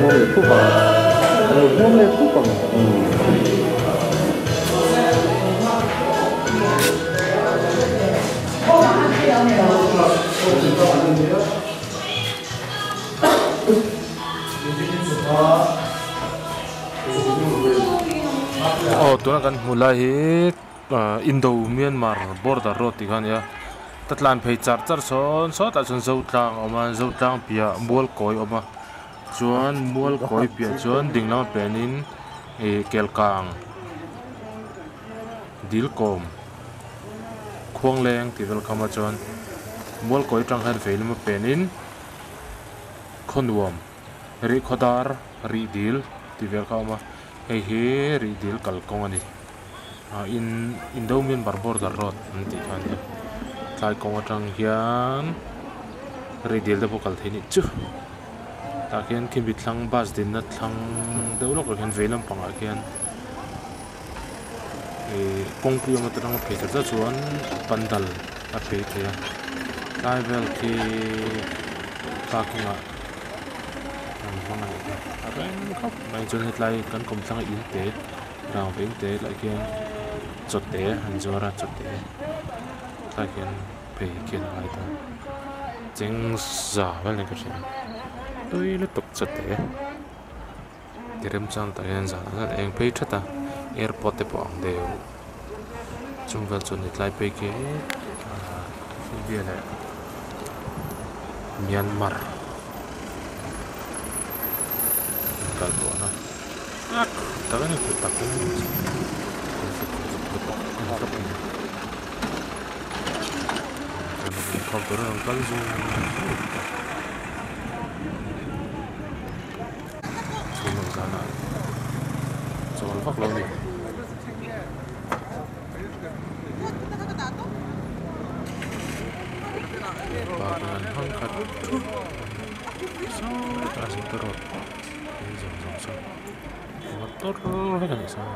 Hmuam leh phup ang. An lo hmuam leh phup ang. Aw tuna kan hmuh lai hi Indo Myanmar border road tih kha a ni a ta tlan phei char char sawn sawtah chuan Zotlang a awm a Zotlang piah Mualkawi a awm a chuan Mualkawi piah chuan ding lama penin ih Kelkang Dilkawm Khuangleng tih vel kham a chuan Mualkawi atang hian vei lama penin Khawnuam Rihkhawdar Rihdil tih vel kha a awm a hei hi Rihdil kalkawng a ni ah in Indo Myanmar border road an tih kha a ni a tlai kawng atang hian Rihdil te pawh kal theih a nih chu tah khian khimi thlang bus dinna thlang deuh lawkah khian vei lampangah khian. Ihh kawngpui awm atanga phei chat chat chuan pandal a phei thei a tlai vel khi parking ah an hmang a nih kha a reng khawp mai chuan hetlai kan kawmthlang a in te rangva in te lai khian chawte an zuar a chawte tlai khian phei khian a ngai ta cheng za vel ni ka hria tui lutuk chawte. Ti remchang tah hian zan ah eng phei that a airport te pawh ang deuh chung vel chu ni tlai phei khi ahh India leh Myanmar inkal pawhna tak a ni tak in kal zung zung. Chhunah zanah chawl vak lo a ni. Parking an hmang khat thup sawtah zing te road in zawng zawng saw motor vek a nih saw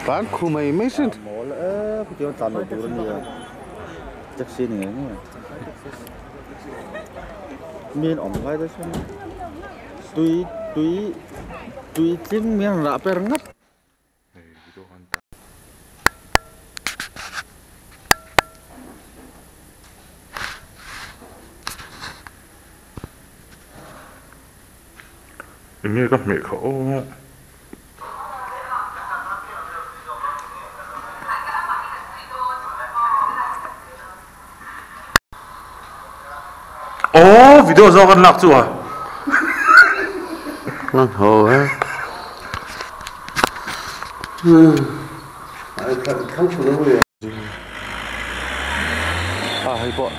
Tlan khu mai mai sin. Mawl e khutiang tlan loh tur a nia taxi ni ngei ngei mi an awm lai te chuan tui tui tui tling mi an rah per ngat. Enge ka hmeh kha aw. Aw video zawk an lak chu a. An ho e. A hei pawh.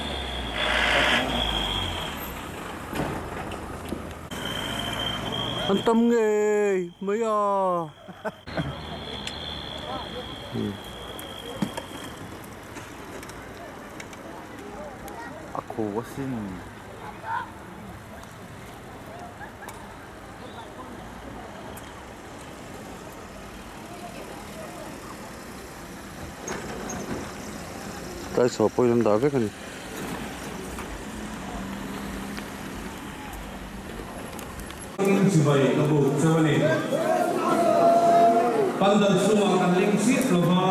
An tam ngei mai a. A khaw asin. Tlai chhuah pawhin an dah vek a ni. Chibai ka buk cheu a ni. Pandal chungah kan leng chiah lo va,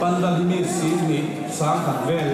pandal hi mi sihnih sangkhat vel.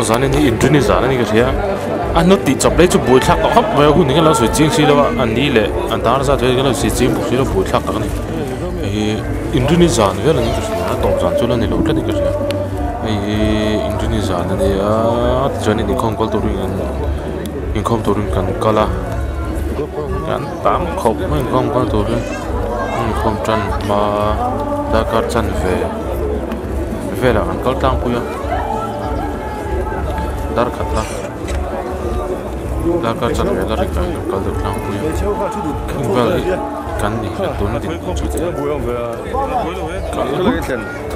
Aw zanin hi inrini zan a ni ka hria a hnawt tih chawp leh chu buaithlak tawh khawp mai a hun hi ka lo sawi chiang si lo a a ni leh a dar zat vel hi ka lo sawi chiang bawk si lo buaithlak tak a ni hei hi inrini zan vel a ni ka hria a tawp zan chu la ni lo tlat in ka hria hei hi inrini zan a nia tichuan inkhawm kal turin an inkhawm turin kan kal a kan tam khawp mai inkhawm kal turin inkhawm tan hma darkar chanve velah kan kal tlangpui a. Dar khat la darkar chanve la ri kan kal deuh tlangpui a khing vel hi kan ni hian tun din hmun chu kal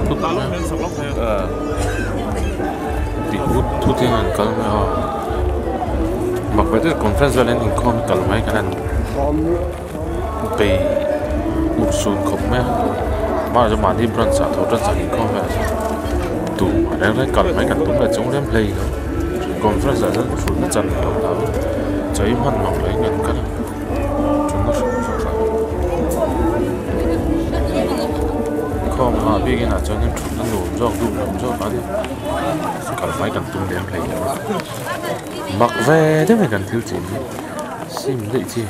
thut mai a tih thut thut hian an kal mai a mak ve deuh conference vel hian inkhawm kal mai kan han bei urhsun khawp mai a hmanah chuan mahni branch ah tho tan zan inkhawm vel ah chuan tum reng reng kal mai kan tum leh chung rem hlei lo conference ah chuan hrulhna chan loh hlauh chawi hman mang loh in kan kal a thutna hrim hrim a inkhawm ah biakin ah chuan thutna nuam zawk duh nuam zawk a ni kal mai kan tum lem hlei lo a mak ve deuh mai kan thil chin hi sim daih chi.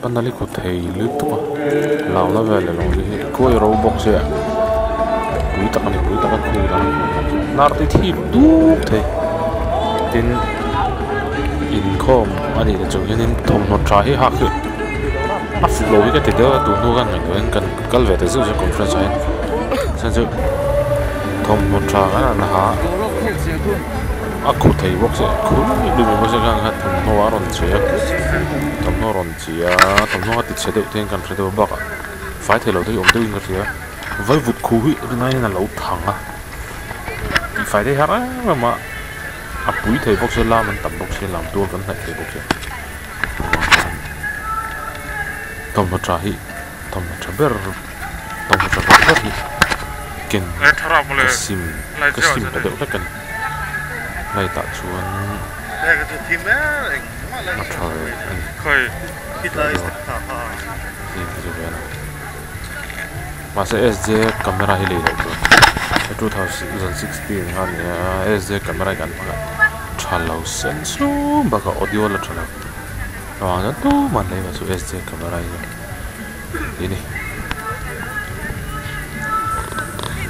Panali kut thei lutuk a hlauhna vel leh lawng hi khuai ro bawk se pui tak a ni pui tak a khu dang hnar te thip duk thei tin inkhawm a nih leh chung hianin thawmhnaw tha hi hak hi a fuh lo hi ka ti deuh a tun hnu khan ngaihtuah hian kan kal ve ta zeuh zeuh conference ah hian chuan chu thawmhnaw tha kan han ha a khu thei bawk se khu luih luih mai bawk se khan kha thawmhnaw a rawn che a thawmhnaw a rawn che a thawmhnaw a ti chhe deuh te hian kan hre deuh a bakah fai thei lo te hi awm deuhin ka hria vaivut khu hi rinai hian a lo thang a tihfai te hi har em em a a pui thei bawk se lam an tam bawk sia lam tual kan hnaih thei bawk sia thawmhnaw tha hi thawmhnaw tha ber thawmhnaw tha ber ber hi ken ka sim ka sim ta deuh hlek a ni light ah chuan a tha ve a ni mahse sj camera hi lei loh tur 2016 kha a ni a sj camera hi kan hmang a tha lo sen sum bakah audio la tha lo avang chuan tumah an lei lo chu sj camera hi chu. Tih ni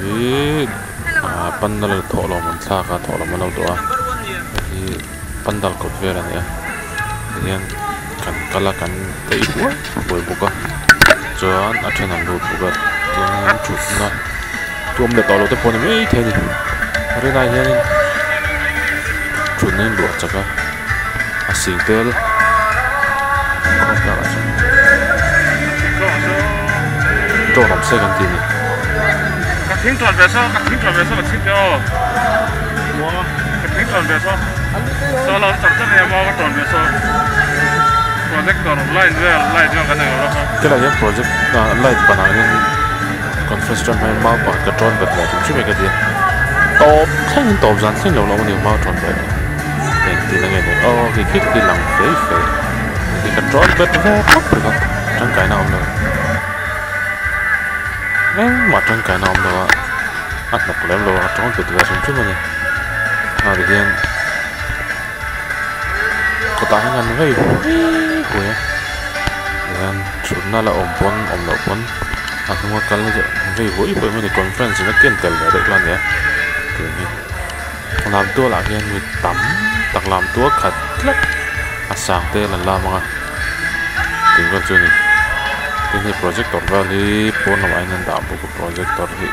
hi ah pandal thawhlawm an thlak a thawhlawm an lo dawh a hei hi pandal kawt vel a ni a tihian kan kal a kan peih huai huai bawk a chuan a then an lut bawk a chuan thutna tuam leh tawh loh te pawh a ni maithei a ni a rinai hianin thutna in luah chak a. A sing tel drone awm se kan ti a ni. Helai hian project light banah hian conference room hian mau pakhat ka drone bet ve hrim hrim e ka ti a tawp thlengin tawp zan thleng lo la awm a ni mau drone bet. Engtin a nge ni aw khi khi khi lang fei fei khi ka tawn bet ve khawp ringawt tangkaina a awm lo engmah tangkaina a awm lo a a hnawk lem lo a ka tawn bet ve hrim hrim a ni ah ti hian kawtah hian an vei hui hui a tihian thutna la awm pawn awm loh pawn a hnunga kal na chu vei hui hui mai a ni conference in a ken tel ve deuh kha a ni a tiang hi. Lam tualah hian mi tam tak lam tual khat tlat a sang te an lam ang a tih vel chu a ni tin hei projector vel hi pawn lamah hian an dah bawk a projector hi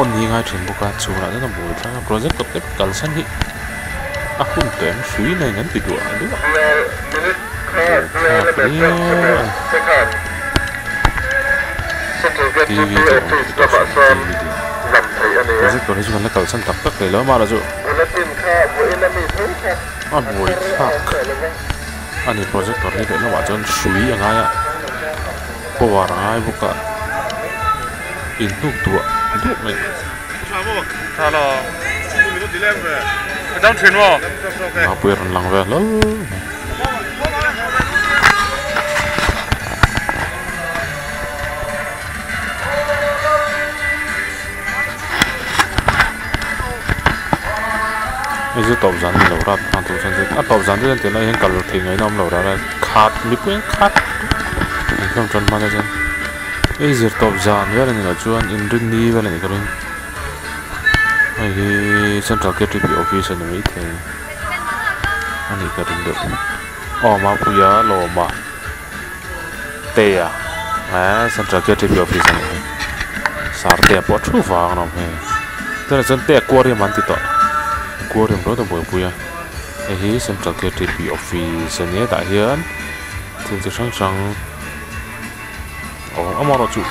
on hi a ngai thin bawk a chhunah chuan a buai thlak a projector te kalsan hi a hun tawh em hrui nen an ti duah duah buaithlak viau a ni T V te awm bawk a T V te. Projector hi chu kan la kalsan tak tak thei lo a mahla chu A buai thlak a ni projector hi lehlamah chuan hrui a ngai a power a ngai bawk a inhnuk duah duah mai. Mapui a rawn lang ve hlauh mai. Hei chu tawp zan ni lo rap hman tur chuan a tawp zan te chuan tunlai hian kal theih ngaihna awm lo ral a khat mipui an khat inkhawm tan hman a chuan hei zir tawp zan vel a ni loh chuan inrinni vel a nih ka ring hei hi central K T P office a ni maithei a nih ka ring deuh aw Mapuia Lawma. Tea eee central K T P office a nih hi Sartea pawh a thu vang a awm hei tunah chuan te aquarium an ti tawh aquarium rawt a buaipui a hei hi central K T P office a nia tah hian thil chi hrang hrang a awm amaherawhchu.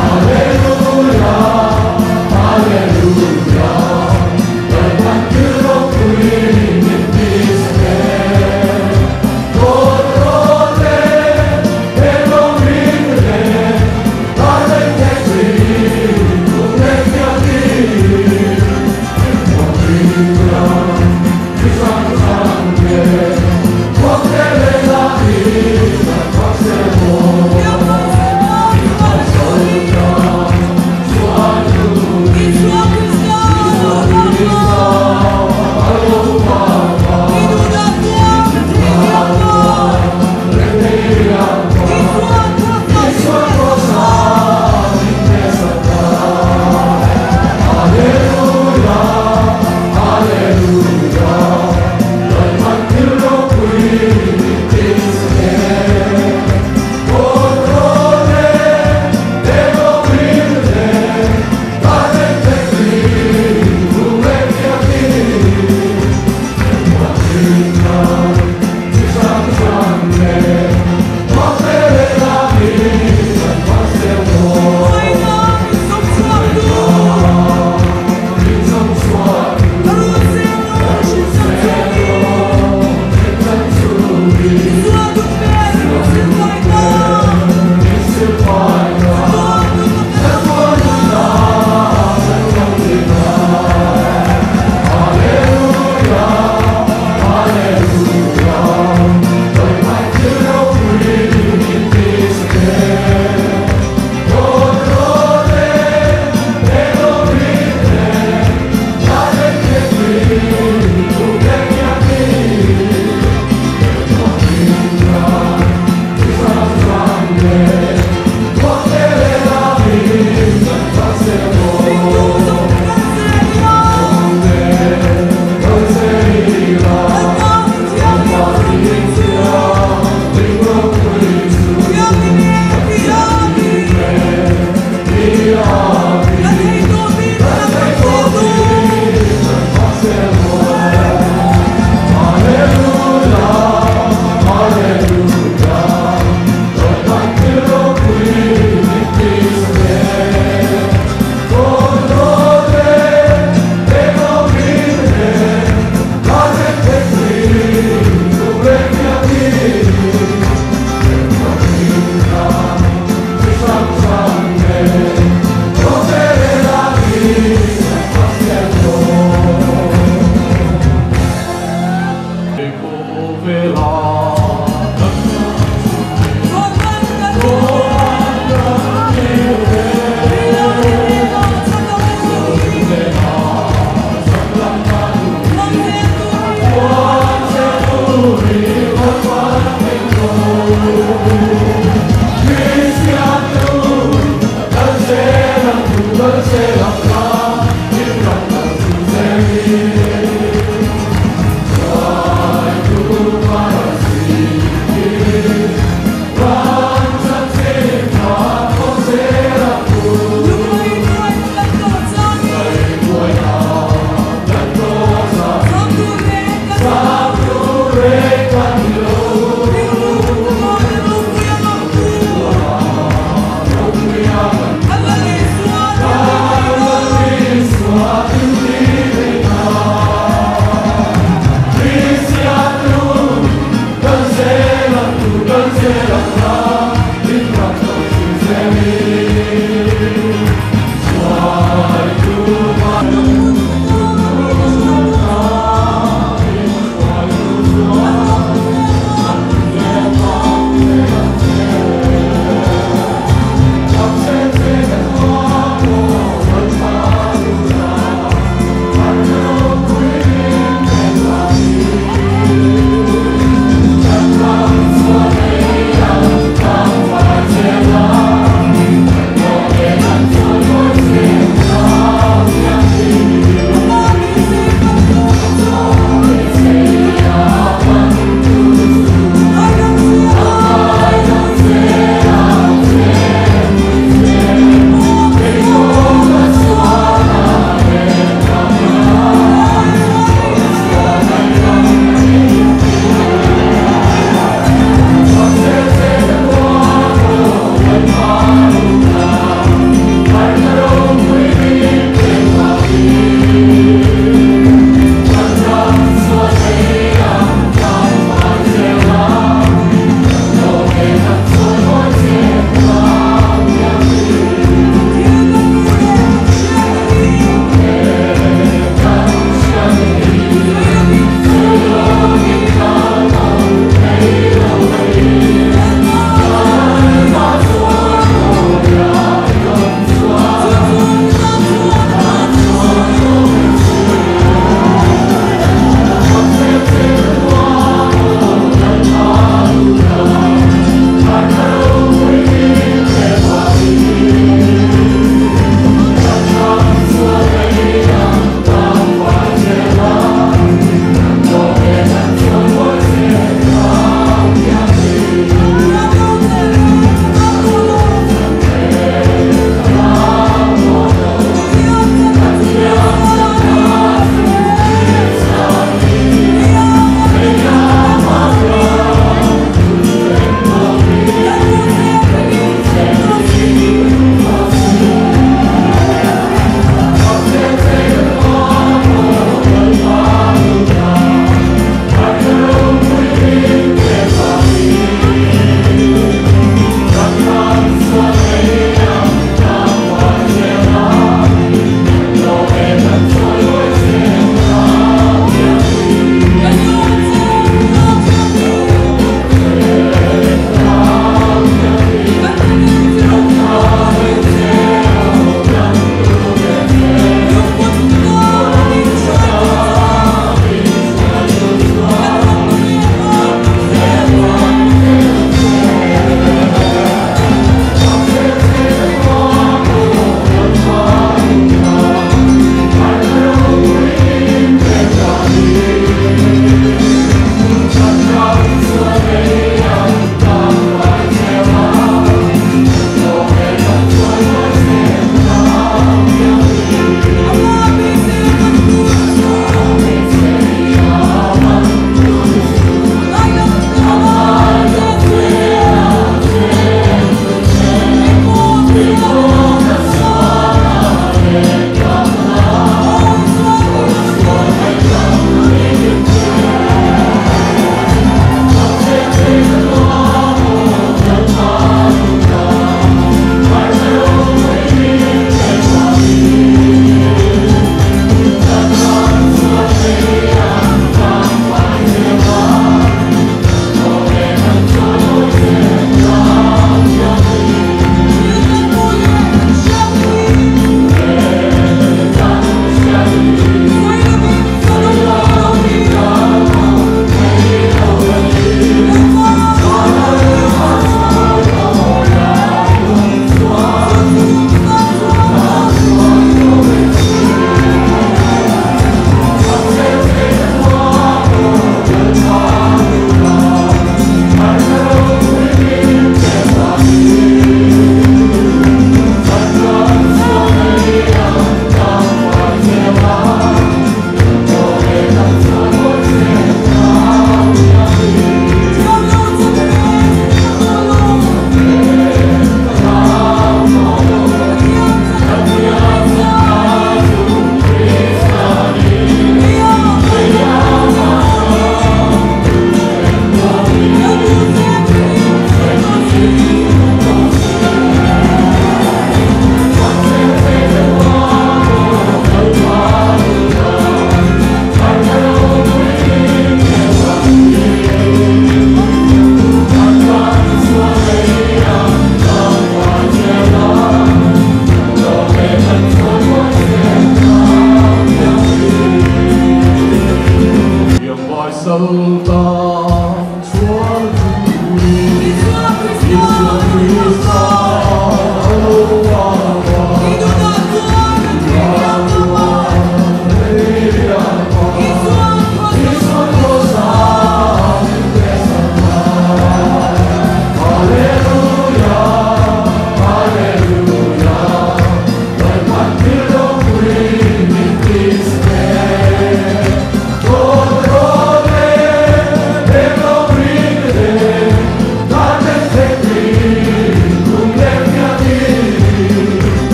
Hallelujah.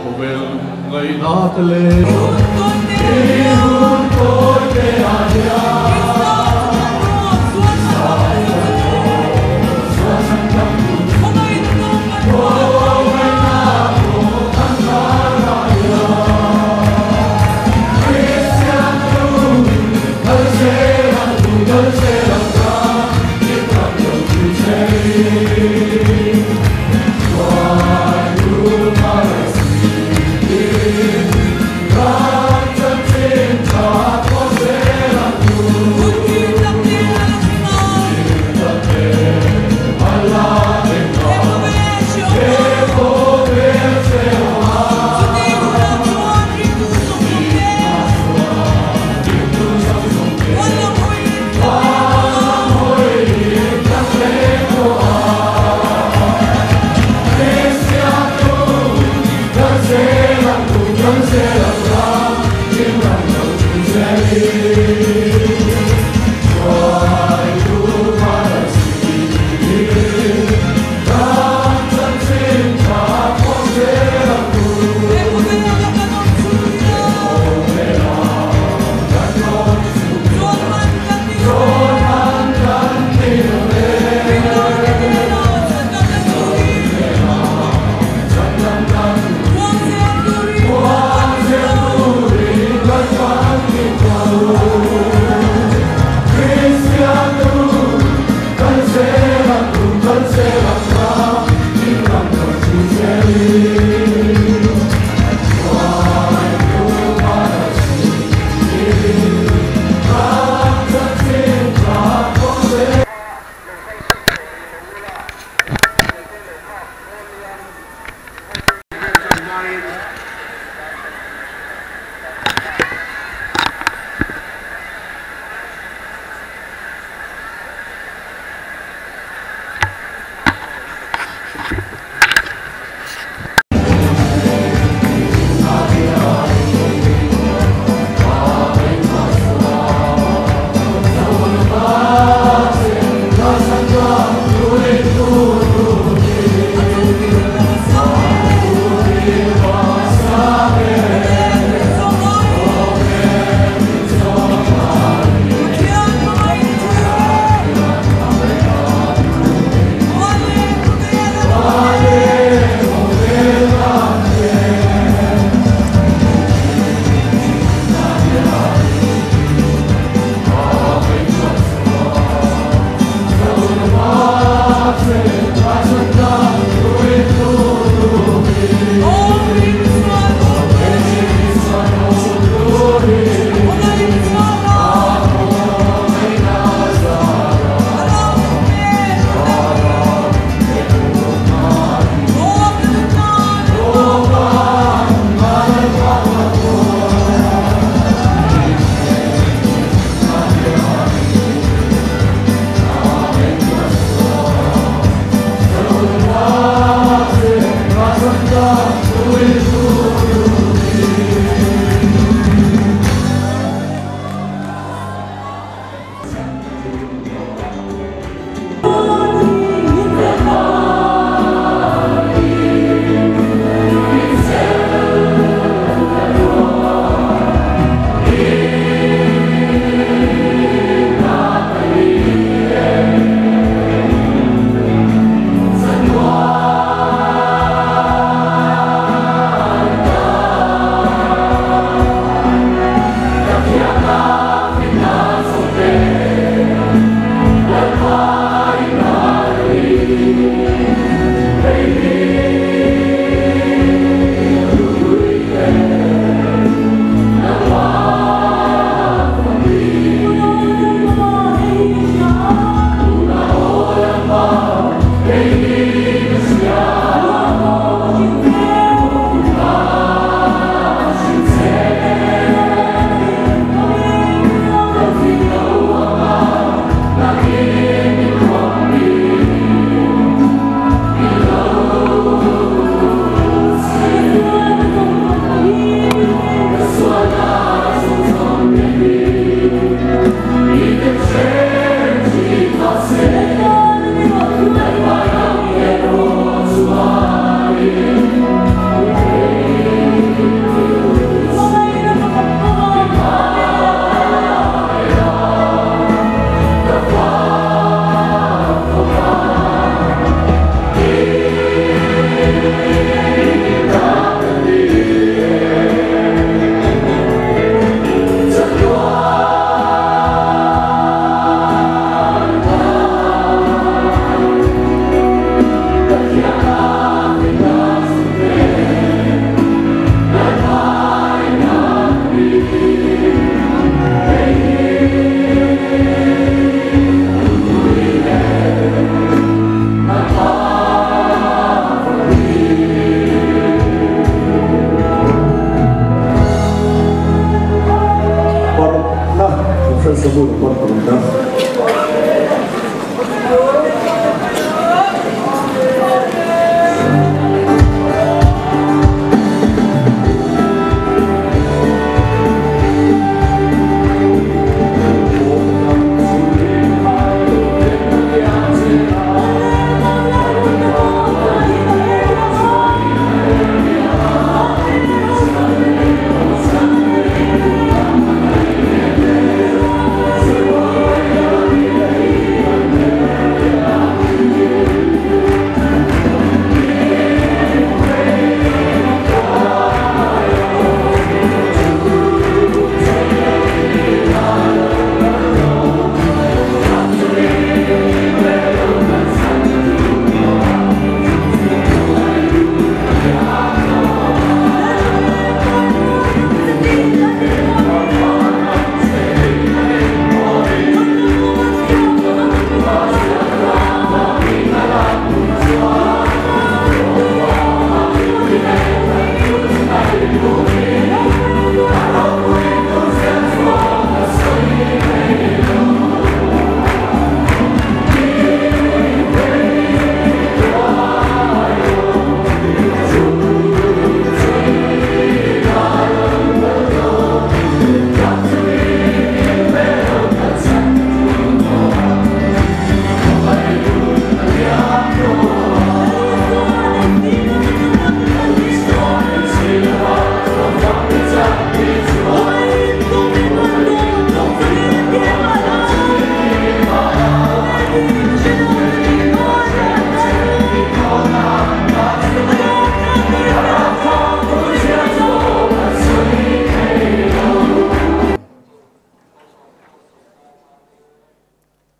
Kovil ngai na te le.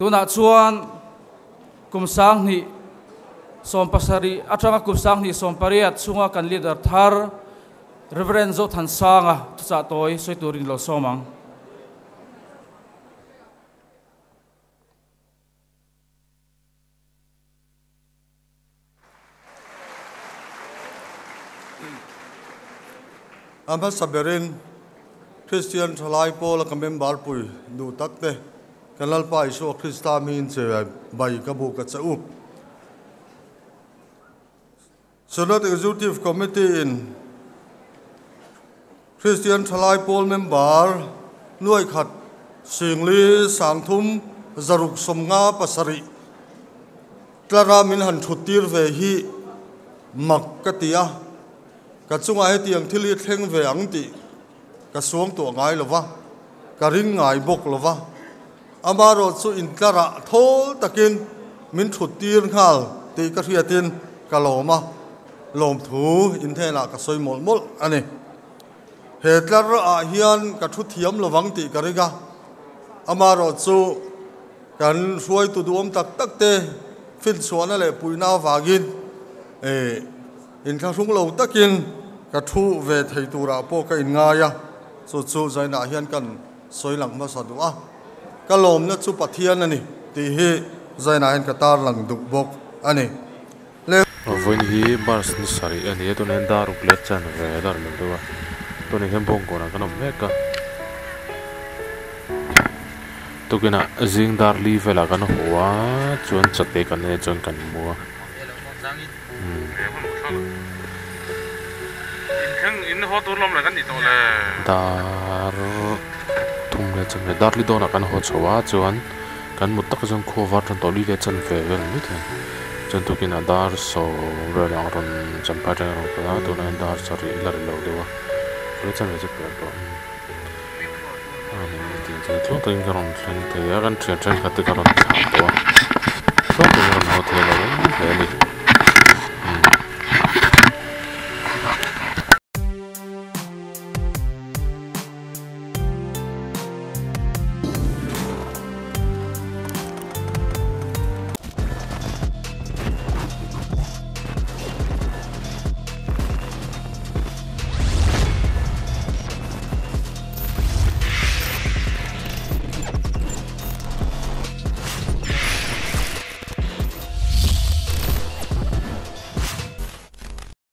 Tunah chuan kum sang hnih sawm pasarih atanga kum sang hnih sawm pariat chunga kan leader thar Reverend Zothansanga thuchah tawi sawi turin lo sawm ang. Ama saberin Christian thalai pawl ka member pui nu takte kanal pa isu Krista min che bai ka bu ka chau Senate Executive Committee in Christian thalai pawl member nuai khat singli sangthum zaruk somnga pasari tlara min han thutir ve hi mak katia ka chunga he tiang thili thleng ve ang ti ka suang tu ngai lova ka ring ngai bok lova amaro chu in tlara thol takin min thutir ngal ti ka hriatin ka loma lom thu in thela ka soi mol mol ani he tlar a hian ka thu thiam lowang ti ka ringa amaro chu kan hruai tu duam tak tak te fin chuan le puina wagin e in kha rung lo takin ka thu ve thei tura po ka in ngaia chu chu zaina hian kan soilang ma sa duwa ka lom na chu pathian ani ti hi zaina hian ka tar lang duk bok ani le voin hi bars ni sari ani to nen daruk le chan ve dar mel duwa to ni hem bong kona kan om meka tukina jing dar li vela kan huwa chuan chate kan ne chuan kan muwa dar thum le chan ve dar li dona kan ho chowa chuan kan mut tak chuan khaw var than to li le chan ve vel mai thei chuan tukina dar so vel ang rawn champhai tang rawn kal a tuna dar sari la ri lo deuh a le chan ve chu pel tawh ani tin chuan thlawh takin ka rawn thleng thei a kan thian thenkhat te ka rawn thlah tawh a thlawh takin rawn haw thei lo hle a ni.